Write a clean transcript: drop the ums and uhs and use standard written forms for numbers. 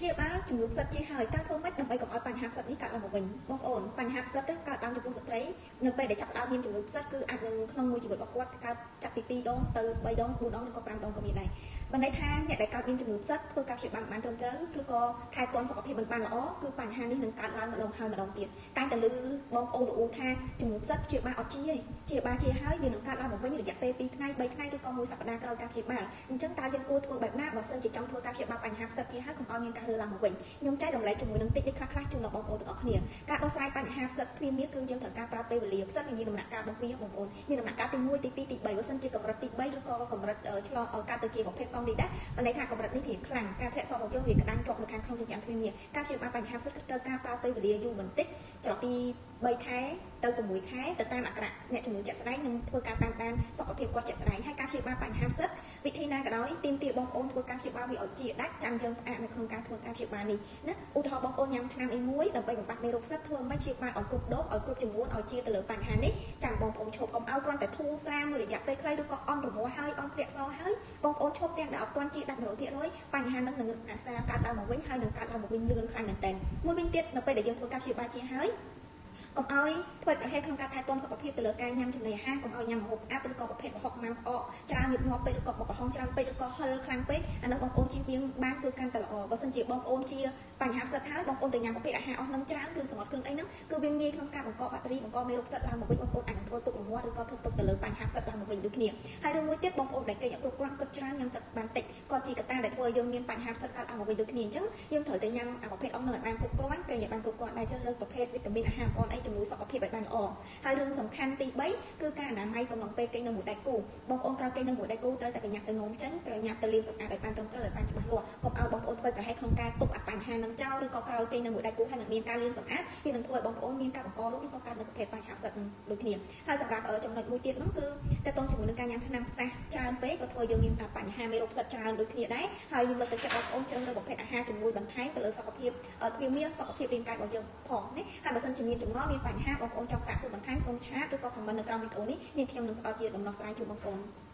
ព្យាបាលជំងឺផ្សិតជាហើយតើធ្វើម៉េចដើម្បីកុំឲ្យបញ្ហាផ្សិតនេះកើតឡើងមកវិញបងប្អូនបញ្ហាផ្សិតកើតឡើងចំពោះស្ត្រីនៅពេលដែលចាប់ផ្ដើមមានជំងឺផ្សិតគឺអាចនឹងក្នុងមួយជីវិតរបស់គាត់កើតចាប់ពី2ដងទៅ3ដង4ដងឬក៏5ដងក៏មានដែរបានន័យថាអ្នកដែលកើតមានជំងឺផ្សិតធ្វើការព្យាបាលមិនបានត្រឹមត្រូវឬក៏ថែទាំសុខភាពមិនបានល្អគឺបញ្ហានេះនឹងកើតឡើងម្ដងហើយម្ដងទៀតតែតែឮបងប្អូនរអ៊ូថាជំងឺផ្សិតព្យាបាលអត់ជាទេព្យាបាលជាហើយវានឹងកើតឡើងមកវិញរយៈពេល2ថ្ងៃ3ថ្ងៃឬក៏មួយសប្តាហ៍ក្រោយការព្យាបាលអញ្ចឹងតើយើងគួរធ្វើបែបណាបើសិនជាចង់ធ្វើការព្យាបាលបញ្ហាផ្សិតជាហើយកុំឲ្យមានការរើឡើងមកវិញខ្ញុំចែករំលែកជាមួយនឹងតិចនិចខ្លះៗជូនដល់បងប្អូនទាំងអស់គ្នាការដោះស្រាយបញ្ហាផ្សិតទ្វារមាសគឺយើងត្រូវការប្រើពេលវេលាផ្សិតវាមានដំណាក់កាលរបស់វាបងប្អូនមានដំណាក់កាលទី1ទី2ទី3បើសិនជាកម្រិតទី3ឬក៏កម្រិតឆ្លងកើតទៅជាប្រភេទកង់នេះដែរបានន័យថាកម្រិតនេះរៀងខ្លាំងការធ្លាក់សរបស់យើងវាក្តាំងជាប់នៅខាងក្នុងចិញ្ចើមទ្វារមាសការព្យាបាលបញ្ហាផ្សិតគឺត្រូវការប្រើពេលវេលាយូរបន្តិចចន្លោះពី3ខែទៅ6ខែទៅតាមអាក្រក់អ្នកជំងឺជាក់ស្ដែងនឹងធ្វើការតាមដានសុខភាពគាត់ជាក់ស្ដែងហើយការព្យាបាលបញ្ហាផ្សិតវិធីណាក៏ដោយទាមទារបងប្អូនធ្វើការព្យាបាលវាឲ្យជាដាច់ចាំយើងផ្អាកនៅក្នុងការធ្វើការព្យាបាលនេះណាឧទាហរណ៍បងប្អូនញ៉ាំថ្នាំអីមួយដើម្បីបំបត្តិមេរោគផ្សិតធ្វើមិនព្យាបាលឲ្យគ្រប់ដូសឲ្យគ្រប់ចំនួនឲ្យជាទៅលើបញ្ហានេះចាំបងប្អូនឈប់កុំឲ្យគ្រាន់តែធូរស្រាលមួយរយៈពេលខ្លីឬក៏អន់រមាស់ហើយអន់ធ្លាក់សហើយបងប្អូនឈប់ទាំងដែលអត់ទាន់ជាដាច់100%បញ្ហានឹងនឹងអាសាកើតឡើងមកវិញហើយនឹងកើតឡើងមកវិញលឿនខ្លាំងមែនទែនមួយវិញទៀតនៅពេលដែលយើងធ្វើការព្យាបាលជាហើយកុំឲ្យធ្វើប្រហែសក្នុងការថែទាំសុខភាពទៅលើការញ៉ាំចំណីអាហារកុំឲ្យញ៉ាំម្ហូបអាប់ឬក៏ប្រភេទម្ហូបម៉ាំក្អកច្រើនញឹកញាប់ពេកឬក៏បុកក្រហមច្រើនពេកឬក៏ហិលខ្លាំងពេកអានោះបងប្អូនជៀសវាងបានគឺកាន់តែល្អបើសិនជាបងប្អូនជាបញ្ហាផ្សិតហើយបងប្អូនទៅញ៉ាំប្រភេទអាហារអស់នឹងច្រើនគ្រឿងសមុទ្រគ្រឿងអីហ្នឹងគឺវាងាយក្នុងការបង្កបាក់តេរីបង្កមេរោគផ្សិតឡើងមកវិញបងប្អូនអាចនឹងធ្វើទុករមាស់ឬក៏ធ្វើទុកទៅលើបញ្ហាផ្សិតឡើងមកវិញដូចគ្នាហើយរឿងមួយទៀតបងប្អូនដែលគេងគ្រប់គ្រាន់គិតច្រើនញ៉ាំទឹកបានតិចក៏ជាកត្តាដែលធ្វើឲ្យយើងមានបញ្ហាផ្សិតកើតឡើងមកវិញដូចគ្នាអញ្ចឹងយើងត្រូវតែញ៉ាំអាប្រភេទអស់នឹងឲ្យបានគ្រប់គ្រាន់គេងឲ្យបានគ្រប់គ្រាន់ដែរជ្រើសរើសប្រភេទវីតាមីនអាហារអន់អីជំនួយសុខភាពឲ្យបានល្អហើយរឿងសំខាន់ទី3គឺការអនាម័យកំឡុងពេលគេងនៅមួយដៃគូបងប្អូនក្រោយគេងនៅមួយដៃគូត្រូវតែប្រញាប់ទៅងោមចេញប្រញាប់ទៅលាងសម្អាតឲ្យបានត្រឹមត្រូវឲ្យបានច្បាស់លាស់កុំឲ្យបងប្អូនធ្វើប្រហែសក្នុងការទុកអាបញ្ហានឹងចោលឬក៏ក្រោយគេងនៅមួយដៃគូហើយនឹងមានការលាងសម្អាតវានឹងធ្វើឲ្យបងប្អូនមានការបង្ករោគឬក៏កើតនៅប្រភេទបញ្ហាផ្សិតនឹងដូចគ្នាហើយសម្រាប់ចំណុចមួយទៀតនោះគឺតកតងជាមួយនឹងការញ៉ាំថ្នាំផ្សះច្រើនពេកក៏ធ្វើយើងមានបញ្ហាមេរោគផ្សិតច្រើនដូចគ្នាដែរហើយខ្ញុំលើកទឹកចិត្តបងប្អូនជ្រើសរើសប្រភេទអាហារជំនួយបន្ថែមទៅលើសុខភាពទ្វារមាសសុខភាពរាងកាយរបស់យើងផងណាហើយបើសិនជាមានចម្ងល់មានបញ្ហាបងប្អូនចង់សាកសួរបន្ថែមសូមឆាតឬក៏ comment នៅក្រោមវីដេអូនេះនាងខ្ញុំនឹងផ្ដល់ជាដំណោះស្រាយជូនបងប្អូន។